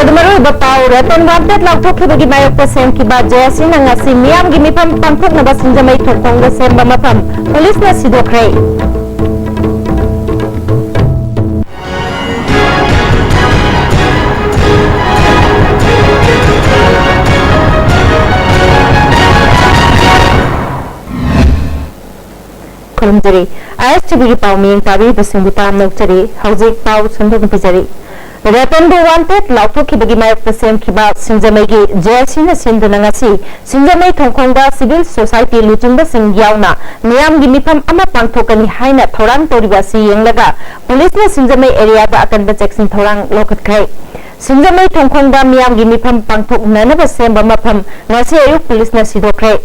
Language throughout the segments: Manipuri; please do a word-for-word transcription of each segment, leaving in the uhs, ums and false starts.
ꯃꯔꯨꯑꯣꯏꯕ ꯄꯥꯎ: ꯔꯇꯟ ꯋꯥꯟꯇꯦꯠ ꯂꯥꯎꯊꯣꯛꯈꯤꯕꯒꯤ ꯃꯥꯌꯣꯛꯇ ꯁꯦꯝꯈꯤꯕ ꯖꯦ ꯑꯦꯁ ꯁꯤꯅ ꯉꯁꯤ ꯃꯤꯌꯥꯝꯒꯤ ꯃꯤꯐꯝ ꯄꯥꯡꯊꯣꯛꯅꯕ ꯁꯤꯡꯖꯃꯩ ꯊꯣꯡꯈꯣꯡꯗ ꯁꯦꯝꯕ ꯃꯐꯝ ꯄꯨꯂꯤꯁꯅ ꯁꯤꯗꯣꯛꯈ꯭ꯔꯦ꯫ ꯈꯨꯔꯨꯝꯖꯔꯤ꯫ ꯑꯥꯏ ꯑꯦꯁ ꯇꯤ ꯚꯤꯒꯤ ꯄꯥꯎ ꯃꯤꯠꯌꯦꯡ ꯇꯥꯕꯤꯔꯤꯕꯁꯤꯡꯕꯨ ꯇꯔꯥꯝꯅ ꯑꯣꯛꯆꯔꯤ꯫ ꯍꯧꯖꯤꯛ ꯄꯥꯎ ꯁꯟꯗꯣꯛꯅ ꯄꯤꯖꯔꯤ꯫ ꯔꯇꯟꯕꯨ ꯋꯥꯟꯇꯦꯠ ꯂꯥꯎꯊꯣꯛꯈꯤꯕꯒꯤ ꯃꯥꯌꯣꯛꯇ ꯁꯦꯝꯈꯤꯕ ꯁꯤꯡꯖꯃꯩꯒꯤ ꯖꯦ ꯑꯦꯁ ꯁꯤꯅ ꯁꯤꯟꯗꯨꯅ ꯉꯁꯤ ꯁꯤꯡꯖꯃꯩ ꯊꯣꯡꯈꯣꯡꯗ ꯁꯤꯚꯤꯜ ꯁꯣꯁꯥꯏꯇꯤ ꯂꯨꯆꯤꯡꯕꯁꯤꯡ ꯌꯥꯎꯅ ꯃꯤꯌꯥꯝꯒꯤ ꯃꯤꯐꯝ ꯑꯃ ꯄꯥꯡꯊꯣꯛꯀꯅꯤ ꯍꯥꯏꯅ ꯊꯧꯔꯥꯡ ꯇꯧꯔꯤꯕ ꯑꯁꯤ ꯌꯦꯡꯂꯒ ꯄꯨꯂꯤꯁꯅ ꯁꯤꯡꯖꯃꯩ ꯑꯦꯔꯤꯌꯥꯗ ꯑꯀꯟꯕ ꯆꯦꯛꯁꯤꯟ ꯊꯧꯔꯥꯡ ꯂꯧꯈꯠꯈ꯭ꯔꯦ꯫ ꯁꯤꯡꯖꯃꯩ ꯊꯣꯡꯈꯣꯡꯗ ꯃꯤꯌꯥꯝꯒꯤ ꯃꯤꯐꯝ ꯄꯥꯡꯊꯣꯛꯅꯅꯕ ꯁꯦꯝꯕ ꯃꯐꯝ ꯉꯁꯤ ꯑꯌꯨꯛ ꯄꯨꯂꯤꯁꯅ ꯁꯤꯗꯣꯛꯈ꯭ꯔꯦ꯫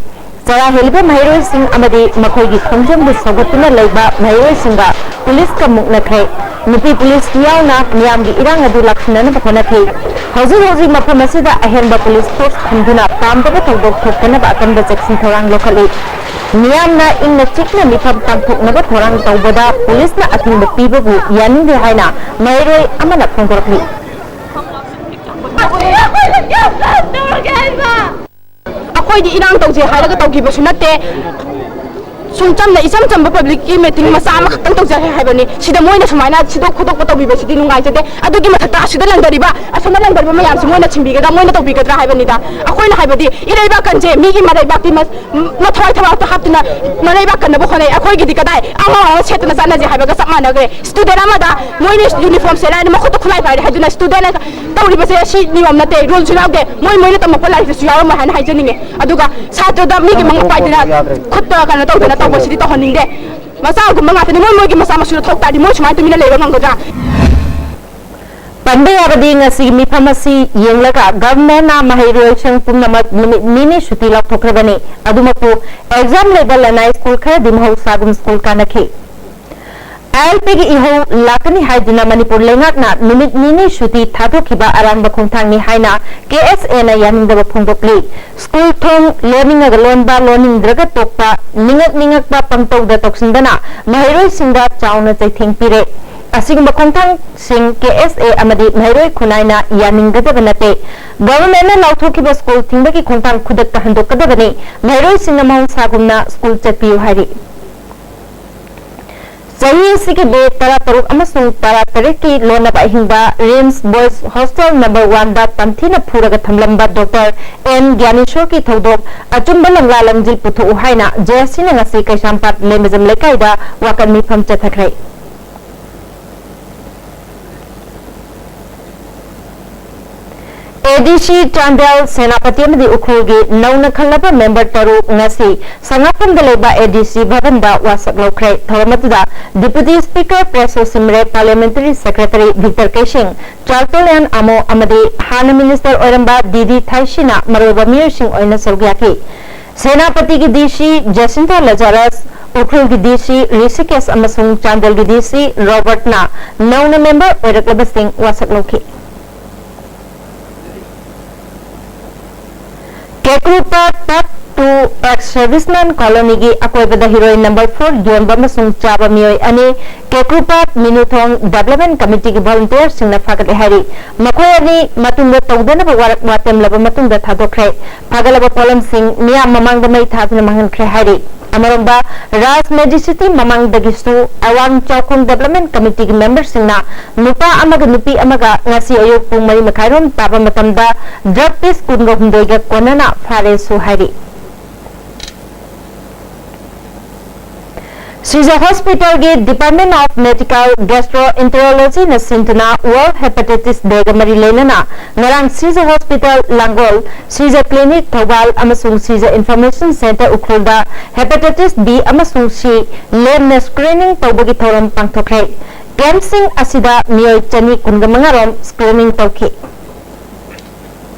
ꯆꯔꯥ ꯍꯦꯜꯂꯤꯕ ꯃꯍꯩꯔꯣꯏꯁꯤꯡ ꯑꯃꯗꯤ ꯃꯈꯣꯏꯒꯤ ꯈꯣꯡꯖꯪꯕꯨ ꯁꯧꯒꯠꯇꯨꯅ ꯂꯩꯕ ꯃꯍꯩꯔꯣꯏꯁꯤꯡꯒ ꯄꯨꯂꯤꯁꯀ ꯃꯨꯛꯅꯈ꯭ꯔꯦ꯫ ꯅꯨꯄꯤ ꯄꯨꯂꯤꯁ ꯌꯥꯎꯅ ꯃꯤꯌꯥꯝꯒꯤ ꯏꯔꯥꯡ ꯑꯗꯨ ꯂꯥꯛꯁꯤꯟꯅꯅꯕ ꯍꯣꯠꯅꯈꯤ꯫ ꯍꯧꯖꯤꯛ ꯍꯧꯖꯤꯛ ꯃꯐꯝ ꯑꯁꯤꯗ ꯑꯍꯦꯟꯕ ꯄꯨꯂꯤꯁ ꯐꯣꯔꯁ ꯊꯝꯗꯨꯅ ꯄꯥꯝꯗꯕ ꯊꯧꯗꯣꯛ ꯊꯣꯛꯇꯅꯕ ꯑꯀꯟꯕ ꯆꯦꯛꯁꯤꯟ ꯊꯧꯔꯥꯡ ꯂꯧꯈꯠꯂꯤ꯫ ꯃꯤꯌꯥꯝꯅ ꯏꯪꯅ ꯆꯤꯛꯅ ꯃꯤꯐꯝ ꯄꯥꯡꯊꯣꯛꯅꯕ ꯊꯧꯔꯥꯡ ꯇꯧꯕꯗ ꯄꯨꯂꯤꯁꯅ ꯑꯊꯤꯡꯕ ꯄꯤꯕꯕꯨ ꯌꯥꯅꯤꯡꯗꯦ ꯍꯥꯏꯅ ꯃꯍꯩꯔꯣꯏ ꯑꯃꯅ ꯐꯣꯡꯗꯣꯔꯛꯂꯤ꯫ ꯑꯩꯈꯣꯏꯗꯤ ꯏꯔꯥꯡ ꯇꯧꯁꯦ ꯍꯥꯏꯔꯒ ꯇꯧꯈꯤꯕꯁꯨ ꯅꯠꯇꯦ꯫ ꯁꯨꯝ ꯆꯝꯅ, ꯏꯆꯝ ꯆꯝꯕ ꯄꯕ꯭ꯂꯤꯛꯀꯤ ꯃꯤꯇꯤꯡ ꯃꯆꯥ ꯑꯃꯈꯛꯇꯪ ꯇꯧꯖꯁꯦ ꯍꯥꯏꯕꯅꯤ꯫ ꯁꯤꯗ ꯃꯣꯏꯅ ꯁꯨꯃꯥꯏꯅ ꯁꯤꯗꯣꯛ ꯈꯣꯠꯇꯣꯛꯄ ꯇꯧꯕꯤꯕꯁꯤꯗꯤ ꯅꯨꯡꯉꯥꯏꯖꯗꯦ꯫ ꯑꯗꯨꯒꯤ ꯃꯊꯛꯇ ꯑꯁꯤꯗ ꯂꯪꯗꯔꯤꯕ, ꯑꯁꯣꯝꯗ ꯂꯪꯗꯔꯤꯕ ꯃꯌꯥꯝꯁꯤ ꯃꯣꯏꯅ ꯊꯤꯡꯕꯤꯒꯗ꯭ꯔꯥ, ꯃꯣꯏꯅ ꯇꯧꯕꯤꯒꯗ꯭ꯔꯥ ꯍꯥꯏꯕꯅꯤꯗ꯫ ꯑꯩꯈꯣꯏꯅ ꯍꯥꯏꯕꯗꯤ ꯏꯔꯩꯕꯥꯛ ꯀꯟꯁꯦ, ꯃꯤꯒꯤ ꯃꯔꯩꯕꯥꯛꯇꯤ ꯃ-, ꯃꯊ꯭ꯋꯥꯏ ꯊꯋꯥꯏꯇ ꯍꯥꯞꯇꯨꯅ ꯃꯔꯩꯕꯥꯛ ꯀꯟꯅꯕ ꯍꯣꯠꯅꯩ꯫ ꯑꯩꯈꯣꯏꯒꯤꯗꯤ ꯀꯗꯥꯏ ꯑꯉꯥꯡ ꯑꯃ ꯁꯦꯠꯇꯅ ꯆꯠꯅꯁꯦ ꯍꯥꯏꯕꯒ ꯆꯞ ꯃꯥꯟꯅꯈ꯭ꯔꯦ꯫ ꯁ꯭ꯇꯨꯗꯦꯟ ꯑꯃꯗ ꯃꯣꯏꯅ ꯌꯨꯅꯤꯐꯣꯔꯝ ꯁꯦꯠꯂꯦ ꯍꯥꯏꯅ ꯃꯈꯨꯠꯇ ꯈꯨꯠꯂꯥꯏ ꯄꯥꯏꯔꯦ ꯍꯥꯏꯗꯨꯅ ꯁ꯭ꯇꯨꯗꯦꯟ ꯇꯧꯔꯤꯕꯁꯦ ꯁꯤ ꯅꯤꯌꯣꯝ ꯅꯠꯇꯦ, ꯔꯨꯜꯁꯨ ꯌꯥꯎꯗꯦ꯫ ꯃꯣꯏ, ꯃꯣꯏꯅ ꯇꯝꯃꯛꯄ ꯂꯥꯏꯔꯤꯛꯇꯁꯨ ꯌꯥꯎꯔꯝꯃꯣꯏ ꯍꯥꯏꯅ ꯍꯥꯏꯖꯅꯤꯡꯉꯦ꯫ ꯑꯗꯨꯒ ꯁꯥꯇ꯭ꯔꯗ ꯃꯤꯒꯤ ꯃꯉꯛ ꯄꯥꯏꯗꯅ ꯈꯨꯠꯇ ꯀꯩꯅꯣ ꯇꯧꯗꯅ ꯇꯧꯕꯁꯤꯗꯤ ꯇꯧꯍꯟꯅꯤꯡꯗꯦ꯫ ꯃꯆꯥꯒꯨꯝꯕ ꯉꯥꯛꯇꯅꯤ꯫ ꯃꯣꯏ, ꯃꯣꯏꯒꯤ ꯃꯆꯥ ꯃꯁꯨꯅ ꯊꯣꯛ ꯇꯥꯔꯗꯤ ꯃꯣꯏ ꯁꯨꯃꯥꯏꯅ ꯇꯨꯃꯤꯟꯅ ꯂꯩꯕ ꯉꯝꯒꯗ꯭ꯔꯥ? ꯄꯟꯕ ꯌꯥꯕꯗꯤ ꯉꯁꯤꯒꯤ ꯃꯤꯐꯝ ꯑꯁꯤ ꯌꯦꯡꯂꯒ ꯒꯚꯔꯟꯃꯦꯟꯠꯅ ꯃꯍꯩꯔꯣꯏꯁꯤꯡ ꯄꯨꯝꯅꯃꯛ ꯅꯨꯃꯤꯠ ꯅꯤꯅꯤ ꯁꯨꯇꯤ ꯂꯥꯎꯊꯣꯛꯈ꯭ꯔꯕꯅꯤ꯫ ꯑꯗꯨꯃꯛꯄꯨ ꯑꯦꯛꯖꯥꯝ ꯂꯩꯕ ꯂꯅꯥꯏ ꯁ꯭ꯀꯨꯜ ꯈꯔꯗꯤ ꯃꯍꯧꯁꯥꯒꯨꯝ ꯁ꯭ꯀꯨꯜ ꯀꯥꯅꯈꯤ꯫ ꯑꯥꯏ ꯑꯦꯜ ꯄꯤꯒꯤ ꯏꯍꯧ ꯂꯥꯛꯀꯅꯤ ꯍꯥꯏꯗꯨꯅ ꯃꯅꯤꯄꯨꯔ ꯂꯩꯉꯥꯛꯅ ꯅꯨꯃꯤꯠ ꯅꯤꯅꯤ ꯁꯨꯇꯤ ꯊꯥꯗꯣꯛꯈꯤꯕ ꯑꯔꯥꯟꯕ ꯈꯣꯡꯊꯥꯡꯅꯤ ꯍꯥꯏꯅ ꯀꯦ ꯑꯦꯁ ꯑꯦꯅ ꯌꯥꯅꯤꯡꯗꯕ ꯐꯣꯡꯗꯣꯛꯂꯤ꯫ ꯁ꯭ꯀꯨꯜ ꯊꯣꯡ ꯂꯣꯟꯅꯤꯡꯉꯒ ꯂꯣꯟꯕ, ꯂꯣꯟꯅꯤꯡꯗ꯭ꯔꯒ ꯇꯣꯛꯄ, ꯅꯤꯡꯉꯛ ꯅꯤꯡꯉꯛꯄ ꯄꯪꯇꯧꯗ ꯇꯧꯁꯤꯟꯕꯅ ꯃꯍꯩꯔꯣꯏꯁꯤꯡꯗ ꯆꯥꯎꯅ ꯆꯩꯊꯦꯡ ꯄꯤꯔꯦ꯫ ꯑꯁꯤꯒꯨꯝꯕ ꯈꯣꯡꯊꯥꯡꯁꯤꯡ ꯀꯦ ꯑꯦꯁ ꯑꯦ ꯑꯃꯗꯤ ꯃꯍꯩꯔꯣꯏ ꯈꯨꯟꯅꯥꯏꯅ ꯌꯥꯅꯤꯡꯒꯗꯕ ꯅꯠꯇꯦ꯫ ꯒꯚꯔꯟꯃꯦꯟꯠꯅ ꯂꯥꯎꯊꯣꯛꯈꯤꯕ ꯁ꯭ꯀꯨꯜ ꯊꯤꯡꯕꯒꯤ ꯈꯣꯡꯊꯥꯡ ꯈꯨꯗꯛꯇ ꯍꯟꯗꯣꯛꯀꯗꯕꯅꯤ꯫ ꯃꯍꯩꯔꯣꯏꯁꯤꯡꯅ ꯃꯍꯧꯁꯥꯒꯨꯝꯅ ꯁ꯭ꯀꯨꯜ ꯆꯠꯄꯤꯌꯨ ꯍꯥꯏꯔꯤ꯫ ꯆꯍꯤ ꯑꯁꯤꯒꯤ ꯃꯦ ꯇꯔꯥꯇꯔꯨꯛ ꯑꯃꯁꯨꯡ ꯇꯔꯥꯇꯔꯦꯠꯀꯤ ꯂꯣꯟꯅꯕ ꯑꯍꯤꯡꯗ ꯔꯤꯝꯁ ꯕꯣꯏꯁ ꯍꯣꯁꯇꯦꯜ ꯅꯝꯕꯔ ꯋꯥꯟꯗ ꯇꯝꯊꯤꯅ ꯐꯨꯔꯒ ꯊꯝꯂꯝꯕ ꯗꯣꯛꯇꯔ ꯑꯦꯟ ꯒ꯭ꯌꯥꯅꯦꯁꯣꯔꯒꯤ ꯊꯧꯗꯣꯛ ꯑꯆꯨꯝꯕ ꯂꯝꯂꯥ ꯂꯝꯖꯤꯜ ꯄꯨꯊꯣꯛꯎ ꯍꯥꯏꯅ ꯖꯦ ꯑꯦꯁ ꯁꯤꯅ ꯉꯁꯤ ꯀꯩꯁꯥꯝꯄꯥꯠ ꯂꯦꯝꯕꯖꯝ ꯂꯩꯀꯥꯏꯗ ꯋꯥꯀꯠ ꯃꯤꯐꯝ ꯆꯠꯊꯈ꯭ꯔꯦ꯫ ꯑꯦ ꯗꯤ ꯁꯤ ꯆꯥꯟꯗꯦꯜ, ꯁꯦꯅꯥꯄꯇꯤ ꯑꯃꯗꯤ ꯎꯈ꯭ꯔꯨꯜꯒꯤ ꯅꯧꯅ ꯈꯜꯂꯕ ꯃꯦꯝꯕꯔ ꯇꯔꯨꯛ ꯉꯁꯤ ꯁꯉꯥꯛꯐꯝꯗ ꯂꯩꯕ ꯑꯦ ꯗꯤ ꯁꯤ ꯚꯕꯟꯗ ꯋꯥꯁꯛ ꯂꯧꯈ꯭ꯔꯦ꯫ ꯊꯧꯔꯝ ꯑꯗꯨꯗ Deputy Speaker Preso Shimray, Parliamentary Secretary Victor Keishing, ꯆꯥꯔꯇꯣꯂꯤꯌꯥꯟ ꯑꯃꯣ ꯑꯃꯗꯤ ꯍꯥꯟꯅ ꯃꯤꯅꯤꯁꯇꯔ ꯑꯣꯏꯔꯝꯕ ꯗꯤ ꯗꯤ ꯊꯥꯏꯁꯤꯅ ꯃꯔꯨꯑꯣꯏꯕ ꯃꯤꯑꯣꯏꯁꯤꯡ ꯑꯣꯏꯅ ꯁꯔꯨꯛ ꯌꯥꯈꯤ꯫ ꯁꯦꯅꯥꯄꯇꯤꯒꯤ ꯗꯤ ꯁꯤ ꯖꯦꯁꯤꯟꯇꯥ ꯂꯖꯥꯔꯁ, ꯎꯈ꯭ꯔꯨꯜꯒꯤ ꯗꯤ ꯁꯤ ꯔꯤꯁꯤꯀꯦꯁ ꯑꯃꯁꯨꯡ ꯆꯥꯟꯗꯦꯜꯒꯤ ꯗꯤ ꯁꯤ ꯔꯣꯕꯔꯠꯅ ꯅꯧꯅ ꯃꯦꯝꯕꯔ ꯑꯣꯏꯔꯛꯂꯕꯁꯤꯡ ꯋꯥꯁꯛ ꯂꯧꯈꯤ꯫ ꯀꯦꯀ꯭ꯔꯨꯄꯥꯠ ꯄꯥꯔꯠ ꯇꯨ ꯑꯦꯛꯁ ꯁꯔꯚꯤꯁꯃꯦꯟ ꯀꯣꯂꯣꯅꯤꯒꯤ ꯑꯀꯣꯏꯕꯗ ꯍꯤꯔꯣꯏ ꯅꯝꯕꯔ ꯐꯣꯔ ꯌꯣꯟꯕ ꯑꯃꯁꯨꯡ ꯆꯥꯕ ꯃꯤꯑꯣꯏ ꯑꯅꯤ ꯀꯦꯀ꯭ꯔꯨꯄꯥꯠ ꯃꯤꯅꯨꯊꯣꯡ ꯗꯦꯕꯂꯞꯃꯦꯟ ꯀꯃꯤꯇꯤꯒꯤ ꯚꯣꯂꯨꯟꯇꯤꯌꯔꯁꯤꯡꯅ ꯐꯥꯒꯠꯂꯦ ꯍꯥꯏꯔꯤ꯫ ꯃꯈꯣꯏ ꯑꯅꯤ ꯃꯇꯨꯡꯗ ꯇꯧꯗꯅꯕ ꯋꯥꯔꯛ ꯋꯥꯇꯦꯝꯂꯕ ꯃꯇꯨꯡꯗ ꯊꯥꯗꯣꯛꯈ꯭ꯔꯦ꯫ ꯐꯥꯒꯠꯂꯕ ꯄꯣꯠꯂꯝꯁꯤꯡ ꯃꯤꯌꯥꯝ ꯃꯃꯥꯡꯗ ꯃꯩ ꯊꯥꯗꯨꯅ ꯃꯥꯡꯍꯟꯈ꯭ꯔꯦ ꯍꯥꯏꯔꯤ꯫ ꯑꯃꯔꯣꯝꯗ, ꯔꯥꯖ ꯃꯦꯖꯤꯁꯤꯇꯤ ꯃꯃꯥꯡꯗꯒꯤꯁꯨ ꯑꯋꯥꯡ ꯆꯥꯎꯈꯣꯡ ꯗꯦꯕꯂꯞꯃꯦꯟ ꯀꯃꯤꯇꯤꯒꯤ ꯃꯦꯝꯕꯔꯁꯤꯡꯅ ꯅꯨꯄꯥ ꯑꯃꯒ ꯅꯨꯄꯤ ꯑꯃꯒ ꯉꯁꯤ ꯑꯌꯨꯛ ꯄꯨꯡ ꯃꯔꯤ ꯃꯈꯥꯏꯔꯣꯝ ꯇꯥꯕ ꯃꯇꯝꯗ ꯗ꯭ꯔꯒ ꯄꯤꯁ ꯀꯨꯟꯒ ꯍꯨꯝꯗꯣꯏꯒ ꯀꯣꯟꯅꯅ ꯐꯥꯔꯦꯁꯨ ꯍꯥꯏꯔꯤ꯫ ꯁꯤꯖ ꯍꯣꯁꯄꯤꯇꯥꯜꯒꯤ Department of Medical Gastroenterologyꯅ ꯁꯤꯟꯗꯨꯅ World Hepatitis Dayꯒ ꯃꯔꯤ ꯂꯩꯅꯅ ꯉꯔꯥꯡ ꯁꯤꯖ ꯍꯣꯁꯄꯤꯇꯥꯜ ꯂꯥꯡꯒꯣꯜ, ꯁꯤꯖ ꯀ꯭ꯂꯤꯅꯤꯛ ꯊꯧꯕꯥꯜ ꯑꯃꯁꯨꯡ ꯁꯤꯖ ꯏꯟꯐꯣꯔꯃꯦꯁꯟ ꯁꯦꯟꯇꯔ ꯎꯈ꯭ꯔꯨꯜꯗ Hepatitis B ꯑꯃꯁꯨꯡ C ꯂꯦꯝꯅ screening ꯇꯧꯕꯒꯤ ꯊꯧꯔꯝ ꯄꯥꯡꯊꯣꯛꯈ꯭ꯔꯦ꯫ ꯀꯦꯝꯞꯁꯤꯡ ꯑꯁꯤꯗ ꯃꯤꯑꯣꯏ ꯆꯅꯤ ꯀꯨꯟꯒ ꯃꯉꯥ ꯔꯣꯝ screening ꯇꯧꯈꯤ꯫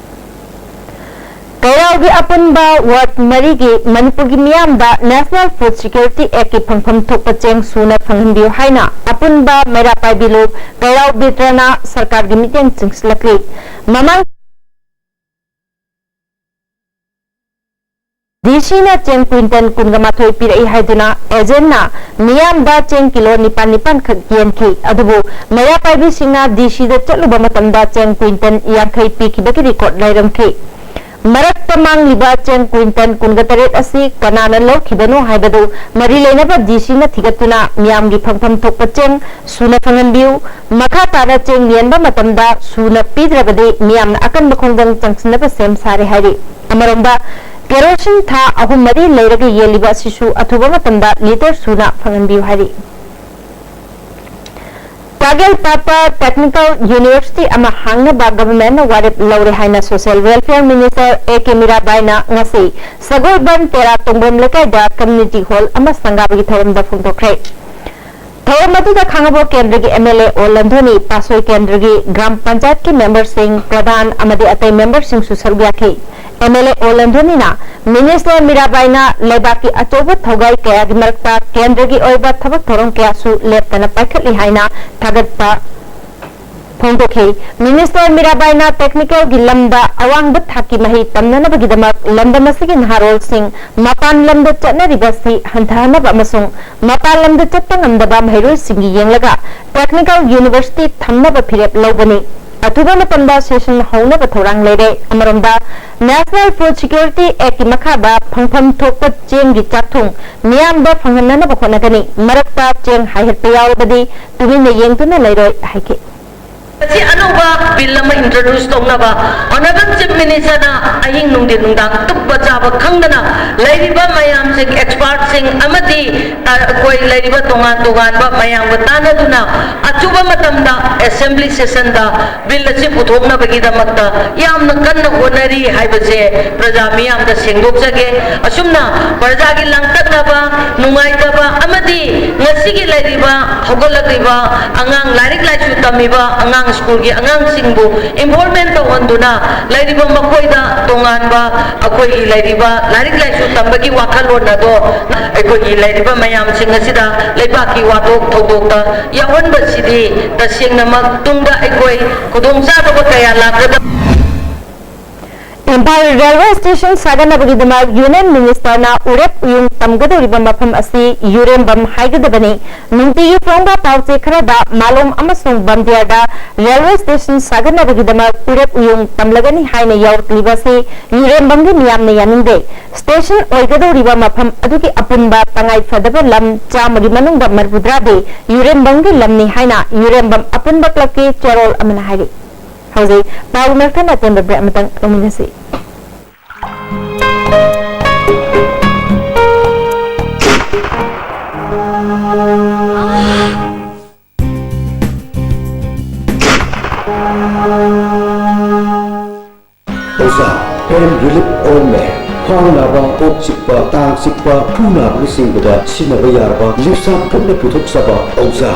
ꯀꯩꯔꯥꯎꯒꯤ ꯑꯄꯨꯟꯕ ꯋꯥꯔꯗ ꯃꯔꯤꯒꯤ ꯃꯅꯤꯄꯨꯔꯒꯤ ꯃꯤꯌꯥꯝꯗ National Food Security Actꯀꯤ ꯐꯪꯐꯝ ꯊꯣꯛꯄ ꯆꯦꯡ ꯁꯨꯅ ꯐꯪꯍꯟꯕꯤꯌꯨ ꯍꯥꯏꯅ ꯑꯄꯨꯟꯕ ꯃꯩꯔꯥ ꯄꯥꯏꯕꯤ ꯂꯨꯞ ꯀꯩꯔꯥꯎ ꯕꯤꯇ꯭ꯔꯅ ꯁꯔꯀꯥꯔꯒꯤ ꯃꯤꯠꯌꯦꯡ ꯆꯤꯡꯁꯤꯜꯂꯛꯂꯤ꯫ ꯃꯃꯥꯡ ꯗꯤ ꯁꯤꯅ ꯆꯦꯡ ꯀ꯭ꯋꯤꯟꯇꯜ ꯀꯨꯟꯒ ꯃꯥꯊꯣꯏ ꯄꯤꯔꯛꯏ ꯍꯥꯏꯗꯨꯅ ꯑꯦꯖꯦꯟꯅ ꯃꯤꯌꯥꯝꯗ ꯆꯦꯡ ꯀꯤꯂꯣ ꯅꯤꯄꯥꯟ ꯅꯤꯄꯥꯟ ꯈꯛ ꯌꯦꯟꯈꯤ꯫ ꯑꯗꯨꯕꯨ ꯃꯩꯔꯥ ꯄꯥꯏꯕꯤꯁꯤꯡꯅ ꯗꯤ ꯁꯤꯗ ꯆꯠꯂꯨꯕ ꯃꯇꯝꯗ ꯆꯦꯡ ꯀ꯭ꯋꯤꯟꯇꯜ ꯌꯥꯡꯈꯩ ꯄꯤꯈꯤꯕꯒꯤ ꯔꯦꯀꯣꯔꯗ ꯂꯩꯔꯝꯈꯤ꯫ ꯃꯔꯛꯇ ꯃꯥꯡꯂꯤꯕ ꯆꯦꯡ ꯀ꯭ꯋꯤꯟꯇꯜ ꯀꯨꯟꯒ ꯇꯔꯦꯠ ꯑꯁꯤ ꯀꯅꯥꯅ ꯂꯧꯈꯤꯕꯅꯣ ꯍꯥꯏꯕꯗꯨ ꯃꯔꯤ ꯂꯩꯅꯕ ꯗꯤ ꯁꯤꯅ ꯊꯤꯒꯠꯇꯨꯅ ꯃꯤꯌꯥꯝꯒꯤ ꯐꯪꯐꯝ ꯊꯣꯛꯄ ꯆꯦꯡ ꯁꯨꯅ ꯐꯪꯍꯟꯕꯤꯌꯨ꯫ ꯃꯈꯥ ꯇꯥꯅ ꯆꯦꯡ ꯌꯦꯟꯕ ꯃꯇꯝꯗ ꯁꯨꯅ ꯄꯤꯗ꯭ꯔꯕꯗꯤ ꯃꯤꯌꯥꯝꯅ ꯑꯀꯟꯕ ꯈꯣꯡꯖꯪ ꯆꯪꯁꯤꯟꯅꯕ ꯁꯦꯝ ꯁꯥꯔꯦ ꯍꯥꯏꯔꯤ꯫ ꯑꯃꯔꯣꯝꯗ, ꯀꯦꯔꯣꯁꯤꯟ ꯊꯥ ꯑꯍꯨꯝ ꯃꯔꯤ ꯂꯩꯔꯒ ꯌꯦꯜꯂꯤꯕ ꯑꯁꯤꯁꯨ ꯑꯊꯨꯕ ꯃꯇꯝꯗ ꯂꯤꯇꯔ ꯁꯨꯅ ꯐꯪꯍꯟꯕꯤꯌꯨ ꯍꯥꯏꯔꯤ꯫ ꯇꯥꯒꯦꯜ ꯄꯥꯠꯇ ꯇꯦꯛꯅꯤꯀꯦꯜ ꯌꯨꯅꯤꯚꯔꯁꯤꯇꯤ ꯑꯃ ꯍꯥꯡꯅꯕ ꯒꯚꯔꯟꯃꯦꯟꯠꯅ ꯋꯥꯔꯦꯞ ꯂꯧꯔꯦ ꯍꯥꯏꯅ social welfare minister A K ꯃꯤꯔꯥꯕꯥꯏꯅ ꯉꯁꯤ ꯁꯒꯣꯜꯕꯟ ꯇꯦꯔꯥ ꯇꯣꯡꯕ꯭ꯔꯣꯝ ꯂꯩꯀꯥꯏꯗ ꯀꯝꯃ꯭ꯌꯨꯅꯤꯇꯤ ꯍꯣꯜ ꯑꯃ ꯁꯪꯒꯥꯕꯒꯤ ꯊꯧꯔꯝꯗ ꯐꯣꯡꯗꯣꯛꯈ꯭ꯔꯦ꯫ ꯊꯧꯔꯝ ꯑꯗꯨꯗ ꯈꯥꯉꯕꯣꯛ ꯀꯦꯟꯗ꯭ꯔꯒꯤ ꯑꯦꯝ ꯑꯦꯜ ꯑꯦ ꯑꯣ ꯂꯟꯊꯣꯅꯤ, ꯄꯥꯠꯁꯣꯏ ꯀꯦꯟꯗ꯭ꯔꯒꯤ ꯒ꯭ꯔꯥꯝ ꯄꯟꯆꯥꯌꯠꯀꯤ ꯃꯦꯝꯕꯔꯁꯤꯡ, ꯄ꯭ꯔꯙꯥꯟ ꯑꯃꯗꯤ ꯑꯇꯩ ꯃꯦꯝꯕꯔꯁꯤꯡꯁꯨ ꯁꯔꯨꯛ ꯌꯥꯈꯤ꯫ ꯑꯦꯝ ꯑꯦꯜ ꯑꯦ ꯑꯣ ꯂꯟꯊꯣꯅꯤꯅ ꯃꯤꯅꯤꯁꯇꯔ ꯃꯤꯔꯥꯕꯥꯏꯅ ꯂꯩꯕꯥꯛꯀꯤ ꯑꯆꯧꯕ ꯊꯧꯒꯥꯏ ꯀꯌꯥꯒꯤ ꯃꯔꯛꯇ ꯀꯦꯟꯗ꯭ꯔꯒꯤ ꯑꯣꯏꯕ ꯊꯕꯛ ꯊꯧꯔꯝ ꯀꯌꯥꯁꯨ ꯂꯦꯞꯇꯅ ꯄꯥꯏꯈꯠꯂꯤ ꯍꯥꯏꯅ ꯊꯥꯒꯠꯄ ꯐꯣꯡꯗꯣꯛꯈꯤ꯫ ꯃꯤꯅꯤꯁꯇꯔ ꯃꯤꯔꯥꯕꯥꯏꯅ ꯇꯦꯛꯅꯤꯀꯦꯜꯒꯤ ꯂꯝꯗ ꯑꯋꯥꯡꯕ ꯊꯥꯛꯀꯤ ꯃꯍꯩ ꯇꯝꯅꯅꯕꯒꯤꯗꯃꯛ ꯂꯝꯗꯝ ꯑꯁꯤꯒꯤ ꯅꯍꯥꯔꯣꯜꯁꯤꯡ ꯃꯄꯥꯟ ꯂꯝꯗ ꯆꯠꯅꯔꯤꯕ ꯑꯁꯤ ꯍꯟꯊꯍꯟꯅꯕ ꯑꯃꯁꯨꯡ ꯃꯄꯥꯟ ꯂꯝꯗ ꯆꯠꯄ ꯉꯝꯗꯕ ꯃꯍꯩꯔꯣꯏꯁꯤꯡꯒꯤ ꯌꯦꯡꯂꯒ ꯇꯦꯛꯅꯤꯀꯦꯜ ꯌꯨꯅꯤꯚꯔꯁꯤꯇꯤ ꯊꯝꯅꯕ ꯐꯤꯔꯦꯞ ꯂꯧꯕꯅꯤ꯫ ꯑꯊꯨꯕ ꯃꯇꯝꯗ ꯁꯦꯁꯟ ꯍꯧꯅꯕ ꯊꯧꯔꯥꯡ ꯂꯩꯔꯦ꯫ ꯑꯃꯔꯣꯝꯗ, ꯅꯦꯁꯅꯦꯜ ꯐꯨꯗ ꯁꯤꯀ꯭ꯌꯨꯔꯤꯇꯤ ꯑꯦꯛꯀꯤ ꯃꯈꯥꯗ ꯐꯪꯐꯝ ꯊꯣꯛꯄ ꯆꯦꯡꯒꯤ ꯆꯥꯛꯊꯨꯡ ꯃꯤꯌꯥꯝꯗ ꯐꯪꯍꯟꯅꯅꯕ ꯍꯣꯠꯅꯒꯅꯤ꯫ ꯃꯔꯛꯇ ꯆꯦꯡ ꯍꯥꯏꯍꯠꯄ ꯌꯥꯎꯔꯕꯗꯤ ꯇꯨꯃꯤꯟꯅ ꯌꯦꯡꯗꯨꯅ ꯂꯩꯔꯣꯏ ꯍꯥꯏꯈꯤ꯫ ꯃꯁꯤ ꯑꯅꯧꯕ ꯕꯤꯜ ꯑꯃ ꯏꯟꯇ꯭ꯔꯣꯗ꯭ꯌꯨꯁ ꯇꯧꯅꯕ ꯑꯣꯅꯔꯦꯕꯜ ꯆꯤꯐ ꯃꯤꯅꯤꯁꯇꯔꯅ ꯑꯍꯤꯡ ꯅꯨꯡꯊꯤꯟ ꯅꯨꯡꯗꯥꯡ ꯇꯨꯝꯕ ꯆꯥꯕ ꯈꯪꯗꯅ ꯂꯩꯔꯤꯕ ꯃꯌꯥꯝꯁꯤꯡ, ꯑꯦꯛꯁꯄꯥꯔꯠꯁꯤꯡ ꯑꯃꯗꯤ ꯑꯩꯈꯣꯏ ꯂꯩꯔꯤꯕ ꯇꯣꯉꯥꯟ ꯇꯣꯉꯥꯟꯕ ꯃꯌꯥꯝꯒ ꯇꯥꯟꯅꯗꯨꯅ ꯑꯆꯨꯝꯕ ꯃꯇꯝꯗ ꯑꯦꯁꯦꯝꯕ꯭ꯂꯤ ꯁꯦꯁꯟꯗ ꯕꯤꯜ ꯑꯁꯤ ꯄꯨꯊꯣꯛꯅꯕꯒꯤꯗꯃꯛꯇ ꯌꯥꯝꯅ ꯀꯟꯅ ꯍꯣꯠꯅꯔꯤ ꯍꯥꯏꯕꯁꯦ ꯄ꯭ꯔꯖꯥ ꯃꯤꯌꯥꯝꯗ ꯁꯦꯡꯗꯣꯛꯆꯒꯦ꯫ ꯑꯁꯨꯝꯅ ꯄ꯭ꯔꯖꯥꯒꯤ ꯂꯥꯡꯇꯛꯅꯕ, ꯅꯨꯡꯉꯥꯏꯇꯕ ꯑꯃꯗꯤ ꯉꯁꯤꯒꯤ ꯂꯩꯔꯤꯕ ꯍꯧꯒꯠꯂꯛꯂꯤꯕ ꯑꯉꯥꯡ, ꯂꯥꯏꯔꯤꯛ ꯂꯥꯏꯁꯨ ꯇꯝꯃꯤꯕ ꯑꯉꯥꯡ, ꯁ꯭ꯀꯨꯜꯒꯤ ꯑꯉꯥꯡꯁꯤꯡꯕꯨ ꯏꯟꯚꯣꯜꯚꯃꯦꯟ ꯇꯧꯍꯟꯗꯨꯅ ꯂꯩꯔꯤꯕ ꯃꯈꯣꯏꯗ ꯇꯣꯉꯥꯟꯕ ꯑꯩꯈꯣꯏꯒꯤ ꯂꯩꯔꯤꯕ ꯂꯥꯏꯔꯤꯛ ꯂꯥꯏꯁꯨ ꯇꯝꯕꯒꯤ ꯋꯥꯈꯜꯂꯣꯟ ꯑꯗꯣ ꯑꯩꯈꯣꯏꯒꯤ ꯂꯩꯔꯤꯕ ꯃꯌꯥꯝꯁꯤꯡ ꯑꯁꯤꯗ ꯂꯩꯕꯥꯛꯀꯤ ꯋꯥꯊꯣꯛ ꯊꯧꯗꯣꯛꯇ ꯌꯥꯎꯍꯟꯕꯁꯤꯗꯤ ꯇꯁꯦꯡꯅꯃꯛ ꯇꯨꯡꯗ ꯑꯩꯈꯣꯏ ꯈꯨꯗꯣꯡꯆꯥꯗꯕ ꯀꯌꯥ ꯂꯥꯛꯀꯗꯕ ꯏꯝꯐꯥꯜ ꯔꯦꯜꯋꯦ ꯁ꯭ꯇꯦꯁꯟ ꯁꯥꯒꯠꯅꯕꯒꯤꯗꯃꯛ ꯌꯨꯅꯤꯌꯟ ꯃꯤꯅꯤꯁꯇꯔꯅ ꯎꯔꯦꯞ ꯎꯌꯨꯡ ꯇꯝꯒꯗꯧꯔꯤꯕ ꯃꯐꯝ ꯑꯁꯤ ꯌꯨꯔꯦꯝꯕꯝ ꯍꯥꯏꯒꯗꯕꯅꯤ꯫ ꯅꯨꯡꯇꯤꯒꯤ ꯐꯣꯡꯕ ꯄꯥꯎꯆꯦ ꯈꯔꯗ ꯃꯥꯂꯣꯝ ꯑꯃꯁꯨꯡ ꯕꯝꯗꯤꯌꯥꯗ ꯔꯦꯜꯋꯦ ꯁ꯭ꯇꯦꯁꯟ ꯁꯥꯒꯠꯅꯕꯒꯤꯗꯃꯛ ꯎꯔꯦꯞ ꯎꯌꯨꯡ ꯇꯝꯂꯒꯅꯤ ꯍꯥꯏꯅ ꯌꯥꯎꯔꯛꯂꯤꯕ ꯑꯁꯤ ꯌꯨꯔꯦꯝꯕꯝꯒꯤ ꯃꯤꯌꯥꯝꯅ ꯌꯥꯅꯤꯡꯗꯦ꯫ ꯁ꯭ꯇꯦꯁꯟ ꯑꯣꯏꯒꯗꯧꯔꯤꯕ ꯃꯐꯝ ꯑꯗꯨꯒꯤ ꯑꯄꯨꯟꯕ ꯇꯉꯥꯏ ꯐꯗꯕ ꯂꯝ ꯆꯥꯝꯃꯒꯤ ꯃꯅꯨꯡꯗ ꯃꯔꯤꯐꯨꯇꯔꯥꯗꯤ ꯌꯨꯔꯦꯝꯕꯝꯒꯤ ꯂꯝꯅꯤ ꯍꯥꯏꯅ ꯌꯨꯔꯦꯝꯕꯝ ꯑꯄꯨꯟꯕ ꯀ꯭ꯂꯕꯀꯤ ꯆꯦꯔꯣꯜ ꯑꯃꯅ ꯍꯥꯏꯔꯤ꯫ ꯍꯧꯖꯤꯛ ꯄꯥꯎ ꯃꯔꯛ ꯊꯠꯅ ꯑꯇꯦꯟꯕ ꯕ꯭ꯔꯦꯛ ꯑꯃꯇꯪ ꯂꯧꯃꯤꯟꯅꯁꯤ꯫ ꯑꯣꯖꯥ, pain relief ointment, ꯈ꯭ꯋꯥꯡ ꯅꯥꯕ, ꯀꯣꯛ ꯆꯤꯛꯄ, ꯇꯥꯡ ꯆꯤꯛꯄ, ꯈꯨ ꯅꯥꯕꯅꯆꯤꯡꯕꯗ ꯁꯤꯖꯤꯟꯅꯕ ꯌꯥꯔꯕ ꯂꯤꯞꯁꯥꯞ ꯈꯨꯠꯅ ꯄꯨꯊꯣꯛꯆꯕ ꯑꯣꯖꯥ꯫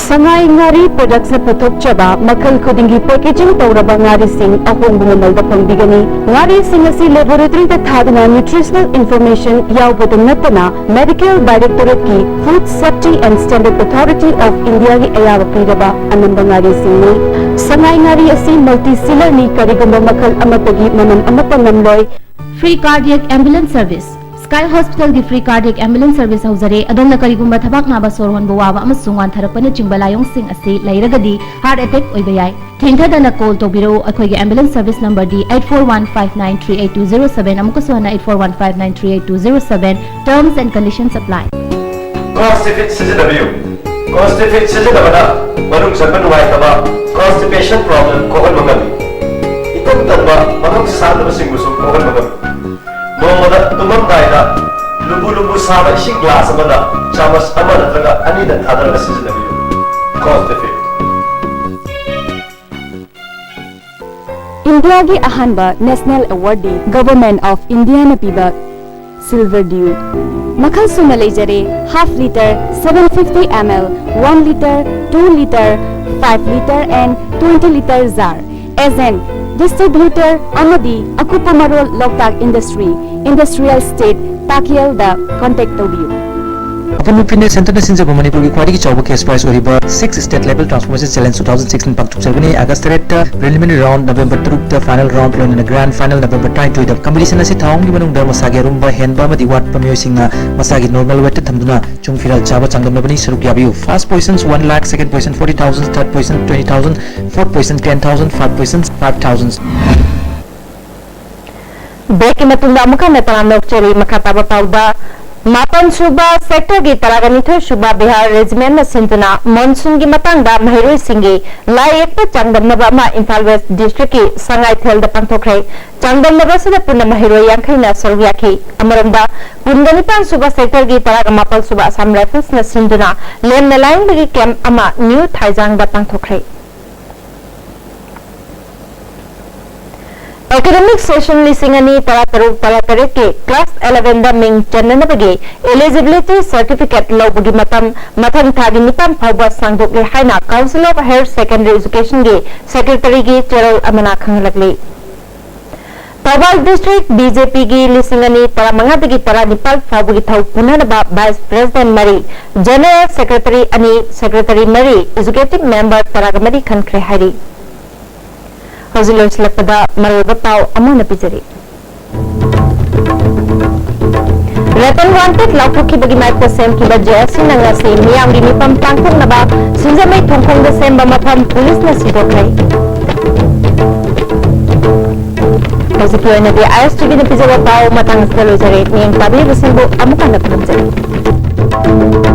ꯁꯉꯥꯏ ꯉꯥꯔꯤ ꯄ꯭ꯔꯗꯛꯁꯅ ꯄꯨꯊꯣꯛꯆꯕ ꯃꯈꯜ ꯈꯨꯗꯤꯡꯒꯤ ꯄꯦꯀꯦꯖꯤꯡ ꯇꯧꯔꯕ ꯉꯥꯔꯤꯁꯤꯡ ꯑꯍꯣꯡꯕ ꯃꯃꯜꯗ ꯐꯪꯕꯤꯒꯅꯤ꯫ ꯉꯥꯔꯤꯁꯤꯡ ꯑꯁꯤ ꯂꯦꯕꯣꯔꯦꯇꯔꯤꯗ ꯊꯥꯗꯨꯅ ꯅ꯭ꯌꯨꯇ꯭ꯔꯤꯁꯅꯦꯜ ꯏꯟꯐꯣꯔꯃꯦꯁꯟ ꯌꯥꯎꯕꯗ ꯅꯠꯇꯅ ꯃꯦꯗꯤꯀꯦꯜ ꯗꯥꯏꯔꯦꯛꯇꯣꯔꯦꯠꯀꯤ food safety and standard authority of ꯏꯟꯗꯤꯌꯥꯒꯤ ꯑꯌꯥꯕ ꯄꯤꯔꯕ ꯑꯅꯝꯕ ꯉꯥꯔꯤꯁꯤꯡꯅꯤ꯫ ꯁꯉꯥꯏ ꯉꯥꯔꯤ ꯑꯁꯤ ꯃꯜꯇꯤ ꯁꯤꯂꯔꯅꯤ, ꯀꯔꯤꯒꯨꯝꯕ ꯃꯈꯜ ꯑꯃꯠꯇꯒꯤ ꯃꯅꯝ ꯑꯃꯠꯇ ꯅꯝꯂꯣꯏ꯫ Free cardiac ambulance service. Sky ꯍꯣꯁꯄꯤꯇꯥꯜꯒꯤ ꯐ꯭ꯔꯤ ꯀꯥꯔꯗꯤꯌꯦꯛ ꯑꯦꯝꯕꯨꯂꯦꯟꯁ ꯁꯔꯚꯤꯁ ꯍꯧꯖꯔꯦ꯫ ꯑꯗꯣꯝꯅ ꯀꯔꯤꯒꯨꯝꯕ ꯊꯕꯥꯛ ꯅꯥꯕ, ꯁꯣꯔ ꯍꯣꯟꯕ ꯋꯥꯕ ꯑꯃꯁꯨꯡ ꯋꯥꯟꯊꯔꯛꯄꯅꯆꯤꯡꯕ ꯂꯥꯏꯑꯣꯡꯁꯤꯡ ꯑꯁꯤ ꯂꯩꯔꯒꯗꯤ ꯍꯥꯔꯠ ꯑꯦꯇꯦꯛ ꯑꯣꯏꯕ ꯌꯥꯏ꯫ ꯊꯦꯡꯊꯗꯅ ꯀꯣꯜ ꯇꯧꯕꯤꯔꯛꯎ꯫ ꯑꯩꯈꯣꯏꯒꯤ ꯑꯦꯝꯕꯨꯂꯦꯟꯁ ꯁꯔꯚꯤꯁ ꯅꯝꯕꯔꯗꯤ eight four one five nine three eight two zero seven, ꯑꯃꯨꯛꯀꯁꯨ ꯍꯟꯅ eight four one five nine three eight two zero seven꯫ Terms and conditions apply. ꯀꯣꯟꯁꯇꯤꯐꯤꯠ ꯁꯤꯖꯤꯟꯅꯕꯤꯌꯨ꯫ ꯀꯣꯟꯁꯇꯤꯐꯤꯠ ꯁꯤꯖꯤꯟꯅꯕꯅ ꯃꯅꯨꯡ ꯆꯪꯕ ꯅꯨꯡꯉꯥꯏꯇꯕ, ꯀꯣꯟꯁꯇꯤꯄꯦꯁꯟ ꯄ꯭ꯔꯣꯕ꯭ꯂꯦꯝ ꯀꯣꯛꯍꯟꯕ ꯉꯝꯃꯤ꯫ ꯏꯇꯟ ꯇꯟꯕ, ꯃꯅꯨꯡ ꯁꯥꯗꯕꯁꯤꯡꯕꯨꯁꯨ ꯀꯣꯛꯍꯟꯕ ꯉꯝꯃꯤ꯫ ꯅꯣꯡꯃꯗ ꯇꯨꯝꯃꯝꯗꯥꯏꯗ ꯂꯨꯝꯕꯨ ꯂꯨꯝꯕꯨ ꯁꯥꯕ ꯏꯁꯤꯡ ꯒ꯭ꯂꯥꯁ ꯑꯃꯗ ꯆꯥꯃꯁ ꯑꯃ ꯅꯠꯇ꯭ꯔꯒ ꯑꯅꯤꯗ ꯊꯥꯗꯔꯒ ꯁꯤꯖꯤꯟꯅꯕꯤꯌꯨ꯫ ꯀꯣꯟꯁꯇꯤꯐꯤꯠ꯫ ꯏꯟꯗꯤꯌꯥꯒꯤ ꯑꯍꯥꯟꯕ ꯅꯦꯁꯅꯦꯜ ꯑꯦꯋꯥꯔꯗꯤ ꯒꯚꯔꯟꯃꯦꯟꯠ ꯑꯣꯐ ꯏꯟꯗꯤꯌꯥꯅ ꯄꯤꯕ ꯁꯤꯜꯚꯔ ꯗ꯭ꯌꯨ꯫ ꯃꯈꯜ ꯁꯨꯅ ꯂꯩꯖꯔꯦ: half litre, seven fifty ml, one litre, two litre, five litre and twenty litre jar꯫ Agent, distributor ꯑꯃꯗꯤ ꯑꯀꯨꯞꯄ ꯃꯔꯣꯜ ꯂꯣꯛꯇꯥꯛ ꯏꯟꯗꯁꯇ꯭ꯔꯤ, ꯏꯟꯗꯁꯇ꯭ꯔꯤꯌꯦꯜ ꯏꯁꯇꯦꯠ, ꯇꯥꯛꯌꯦꯜꯗ ꯀꯣꯟꯇꯦꯛ ꯇꯧꯕꯤꯌꯨ꯫ ꯑꯄꯨꯟꯕ ꯐꯤꯠꯅꯦꯁ ꯁꯦꯟꯇꯔꯅ ꯁꯤꯟꯖꯕ ꯃꯅꯤꯄꯨꯔꯒꯤ ꯈ꯭ꯋꯥꯏꯗꯒꯤ ꯆꯥꯎꯕ cash prize ꯑꯣꯏꯔꯤꯕ Six State Level Transformation Challenge two thousand sixteen ꯄꯥꯡꯊꯣꯛꯆꯒꯅꯤ꯫ ꯑꯥꯒꯁ ꯇꯔꯦꯠꯇ preliminary round, ꯅꯕꯦꯝꯕꯔ ꯇꯔꯨꯛꯇ final round, ꯂꯣꯏꯅꯅ grand final ꯅꯕꯦꯝꯕꯔ ꯇꯔꯥꯅꯤꯊꯣꯏꯗ꯫ Competition ꯑꯁꯤ ꯊꯥ ꯑꯍꯨꯝꯒꯤ ꯃꯅꯨꯡꯗ ꯃꯁꯥꯒꯤ ꯑꯔꯨꯝꯕ, ꯍꯦꯟꯕ ꯑꯃꯗꯤ ꯋꯥꯠꯄ ꯃꯤꯑꯣꯏꯁꯤꯡꯅ ꯃꯁꯥꯒꯤ normal weightꯇ ꯊꯝꯗꯨꯅ ꯆꯨꯡ ꯐꯤꯔꯥꯜ ꯆꯥꯕ ꯆꯥꯡꯗꯝꯅꯕꯅꯤ꯫ ꯁꯔꯨꯛ ꯌꯥꯕꯤꯌꯨ꯫ First position one lakh, second position forty thousand, third position twenty thousand, fourth position ten thousand, fifth position five thousand꯫ Breakꯀꯤ ꯃꯇꯨꯡꯗ ꯑꯃꯨꯛ ꯍꯟꯅ ꯇꯔꯥꯝꯅ ꯑꯣꯛꯆꯔꯤ꯫ ꯃꯈꯥ ꯇꯥꯕ ꯄꯥꯎꯗ, ꯃꯥꯄꯟ ꯁꯨꯕ sectorꯒꯤ ꯇꯔꯥꯒ ꯅꯤꯊꯣꯏ ꯁꯨꯕ Bihar Regimentꯅ ꯁꯤꯟꯗꯨꯅ monsoonꯒꯤ ꯃꯇꯥꯡꯗ ꯃꯍꯩꯔꯣꯏꯁꯤꯡꯒꯤ ꯂꯥꯏ ꯌꯦꯛꯄ ꯆꯥꯡꯗꯝꯅꯕ ꯑꯃ ꯏꯝꯐꯥꯜ West Districtꯀꯤ ꯁꯉꯥꯏꯊꯦꯜꯗ ꯄꯥꯡꯊꯣꯛꯈ꯭ꯔꯦ꯫ ꯆꯥꯡꯗꯝꯅꯕ ꯑꯁꯤꯗ ꯄꯨꯟꯅ ꯃꯍꯩꯔꯣꯏ ꯌꯥꯡꯈꯩꯅ ꯁꯔꯨꯛ ꯌꯥꯈꯤ꯫ ꯑꯃꯔꯣꯝꯗ, ꯀꯨꯟꯒ ꯅꯤꯄꯥꯟ ꯁꯨꯕ sectorꯒꯤ ꯇꯔꯥꯒ ꯃꯥꯄꯜ ꯁꯨꯕ Assam Riflesꯅ ꯁꯤꯟꯗꯨꯅ ꯂꯦꯝꯅ ꯂꯥꯏꯌꯦꯡꯕꯒꯤ camp ꯑꯃ New ꯊꯥꯏꯖꯥꯡꯗ ꯄꯥꯡꯊꯣꯛꯈ꯭ꯔꯦ꯫ Academic session ꯂꯤꯁꯤꯡ ꯑꯅꯤ ꯇꯔꯥꯇꯔꯨꯛ ꯇꯔꯥꯇꯔꯦꯠꯀꯤ class elevenꯗ ꯃꯤꯡ ꯆꯟꯅꯅꯕꯒꯤ eligibility certificate ꯂꯧꯕꯒꯤ ꯃꯇꯝ ꯃꯊꯪ ꯊꯥꯒꯤ ꯅꯤꯄꯥꯟ ꯐꯥꯎꯕ ꯁꯥꯡꯗꯣꯛꯂꯦ ꯍꯥꯏꯅ Council of Higher Secondary Educationꯒꯤ secretaryꯒꯤ ꯆꯦꯔꯣꯜ ꯑꯃꯅ ꯈꯪꯍꯜꯂꯛꯂꯤ꯫ ꯊꯧꯕꯥꯜ district BJPꯒꯤ ꯂꯤꯁꯤꯡ ꯑꯅꯤ ꯇꯔꯥꯃꯉꯥꯗꯒꯤ ꯇꯔꯥꯅꯤꯄꯥꯜ ꯐꯥꯎꯕꯒꯤ ꯊꯧ ꯄꯨꯅꯅꯕ vice president ꯃꯔꯤ, general secretary ꯑꯅꯤ, secretary ꯃꯔꯤ, executive member ꯇꯔꯥꯒ ꯃꯔꯤ ꯈꯟꯈ꯭ꯔꯦ ꯍꯥꯏꯔꯤ꯫ ꯍꯧꯖꯤꯛ ꯂꯣꯏꯁꯤꯜꯂꯛꯄꯗ ꯃꯔꯨꯑꯣꯏꯕ ꯄꯥꯎ ꯑꯃꯨꯛ ꯍꯟꯅ ꯄꯤꯖꯔꯤ꯫ ꯔꯇꯟ ꯋꯥꯟꯇꯦꯠ ꯂꯥꯎꯊꯣꯛꯈꯤꯕꯒꯤ ꯃꯥꯌꯣꯛꯇ ꯁꯦꯝꯈꯤꯕ JSCꯅ ꯉꯁꯤ ꯃꯤꯌꯥꯝꯒꯤ ꯃꯤꯐꯝ ꯄꯥꯡꯊꯣꯛꯅꯕ ꯁꯤꯡꯖꯃꯩ ꯊꯣꯡꯈꯣꯡꯗ ꯁꯦꯝꯕ ꯃꯐꯝ ꯄꯨꯂꯤꯁꯅ ꯁꯤꯗꯣꯛꯈ꯭ꯔꯦ꯫ ꯍꯧꯖꯤꯛꯀꯤ ꯑꯣꯏꯅꯗꯤ ISTVꯅ ꯄꯤꯖꯕ ꯄꯥꯎ ꯃꯇꯥꯡ ꯑꯁꯤꯗ ꯂꯣꯏꯖꯔꯦ꯫ ꯃꯤꯠꯌꯦꯡ ꯇꯥꯕꯤꯔꯤꯕꯁꯤꯡꯕꯨ ꯑꯃꯨꯛ ꯍꯟꯅ ꯈꯨꯔꯨꯝꯖꯔꯤ꯫